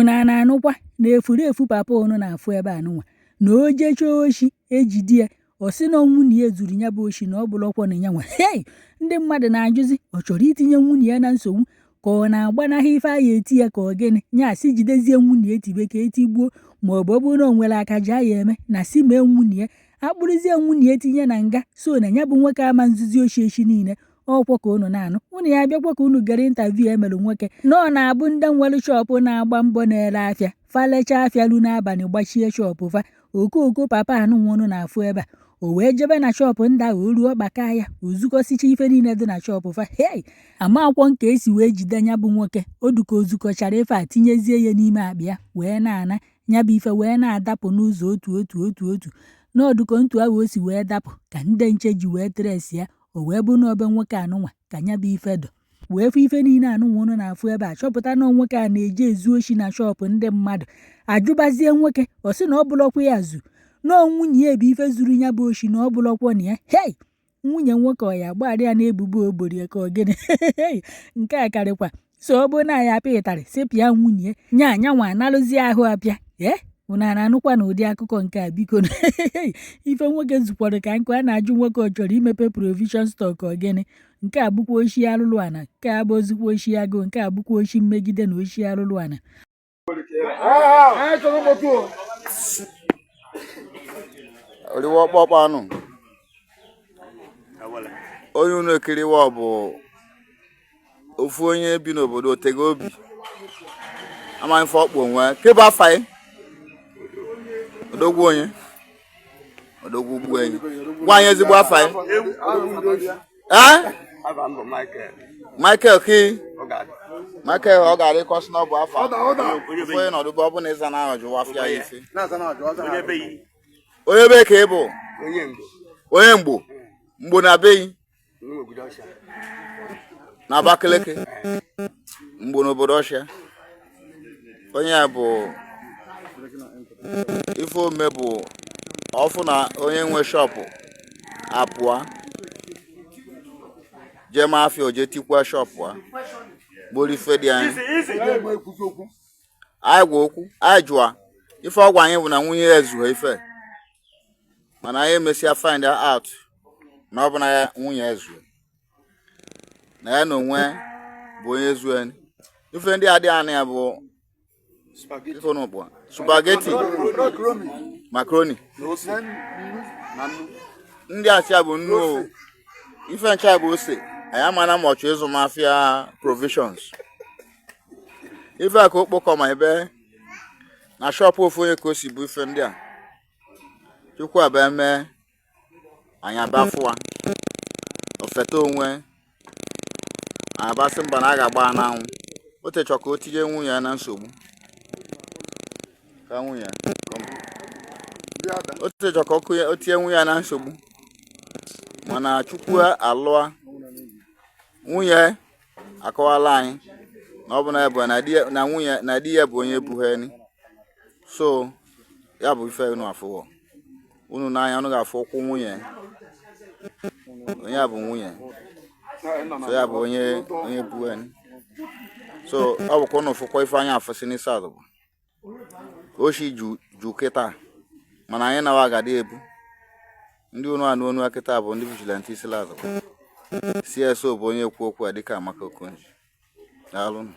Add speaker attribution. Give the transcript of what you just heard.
Speaker 1: Unu a na-anụkwa na efulefu papa unu na-afụ ebe a nụnwa na o jechaa oshi ejide ya, ọ sị na nwunye ya zuru ya bụ oshi, na ọ bụrọkwa na ya nwe. Hei, ndị mmadụ na-ajụzi, ọ chọrọ itinye nwunye ya na nsogbu ka ọ na-agbanaghị ife a ya eti ya ka ọ gịnị? Ya sị jidezie nwunye ya tibe ka etigbuo, ma ọ bụ ọ bụrụ na o nwere akaja ya eme na si mee nwunye ya, akpụrụzie nwunye ya tinye na nga, so na ya bụ nwoke ama nzuzi oshi echi niile. Ọkwọ ka unu na-anụ, unu ya abịakwa ka unu gere interview e mere nwoke na ọ na-abụ ndị nwere shop na-agba mbọ na-ere afịa, fa lechaa afịa ru n'abalị gbachie shop fa. Okooko papa anụnwa unu na-afụ ebe a, o wee jebe na shop ndị ahụ, o ruo ọkpaka ya, o zukọsicha ife niile dị na shop fa. Hei, amakwọ nke esi wee jide ya bụ nwoke. O duka o zukọchara ife a, tinyezie ya n'ime akpa ya wee na-ana ya bụ ife wee na-adapụ n'ụzọ otu otu otu otu n'ọdụkọ ntu ahụ o si wee dapụ ka ndị nche ji wee trace ya. O wee bụ na ọbe nwoke anụnwa ka ya bụ ife dọ wee fụ ife niile anụnwa unu na-afụ ebe a, chọpụta na nwoke a na-eje ezu oshi na shop ndị mmadụ. Ajụbazie nwoke, ọ sị na ọ bụlọkwa ya zu, na nwunye ya bụ ife zuru ya bụ oshi, na ọ bụlọkwa na ya. Hei, nwunye nwoke ọ ya gbaghara ya na ebubo o ya ka ọ gịnị? Nke a karịkwa. So ọ bụrụ na ya apịa ịtarị sị pịa nwunye nya anyanwa analụzi ahụ apịa. Ee, unu a na-anụkwa na ụdị akụkọ nke a? Biko, ife nwoke zukwara ka nkụ. A na-ajụ nwoke, ọ chọrọ imepe provision store ka ọ gịnị? Nke a bụkwa oshi alụlụ ana, nke a bụ ozikwa oshi agụụ, nke a bụkwa oshi mmegide na oshi alụlụ ana.
Speaker 2: Oriwe ọkpọkpọ anụ onye unu ekiriwa bụ ofu onye bi n'obodo otego obi amaghị ife ọkpụ onwe kebe afa ya odogwu onye odogwu ugbu enyi. Gwa anyị ezigbo afa ya. Ee, Michael ki Michael ọ gara ịkọsị na ọ bụ afa ofu onye nọdụ bụ ọ bụ na ịza na ahụ jụwa afịa ya ife. Onye be ka ị bụ? Onye Mgbo. Mgbo na beyi na Abakaliki, Mgbo n'obodo Ọshịa. Onye a bụ ife ome bụ ọfụ na onye nwe shop apụa jee ma afịa, oje tikwa shop a gboro ife dị anyị. Anyị gwa okwu, anyị jụa ife ọgwa anyị bụ na nwunye ya ezughị ife, mana anyị emesịa find out na ọ bụ na ya nwunye ya zuo, na ya na onwe bụ onye zuo ife ndị adịghị anya ya bụ spaghetti, macaroni, ndị asịa bụ nnu o ife ncha bụ ose. Anyị amana ma ọ chọ ịzụ mafia provisions ife a ka okpokọ ma ebe na shop ofu onye ka o si bụ ife ndị a. Chukwu abịa mee anyị abịa fụwa ofeta onwe anyị abasị mba na a ga-agba n'anwụ. O techọ ka o tinye nwunye ya na nsogbu ka nwunye o techọ ka o tinye nwunye ya na nsogbu, mana Chukwu alụa nwunye akọwala anyị na ọ bụ na ya bụ na nwunye na di ya bụ onye bugheni. So ya bụ ife unu afụwo unu n'anya, unu ga-afụ ụkwụ nwunye onye a bụ nwunye. So ya bụ onye onye bugheni. So ọ bụkwa unu fụkwa ife anya afụsị n'isi azụ bụ oshi ju kịta, mana anyị nawa agadi ebu ndị unu anụ onu kịta bụ ndị vigilante isi azụ. CSO bụ onye ekwu okwu a dịka Amaka Okonji. Daalụnụ.